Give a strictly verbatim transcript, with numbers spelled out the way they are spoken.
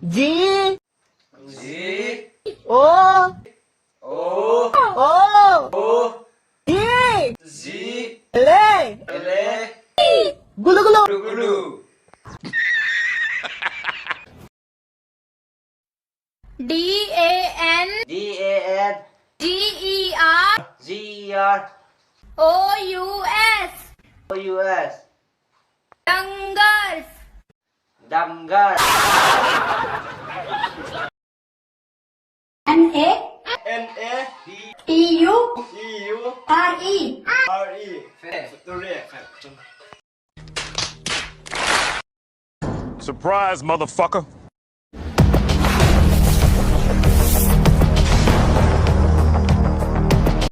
G. G. O. O. O. O. G. G. L. L. Gulu gulu. Gulu gulu. D A N. D A N. G E R. G E R. O U S. O U S. Dangars. Dangar. N A. N A. E U. E U. R E. R E. Furry. Surprise, motherfucker.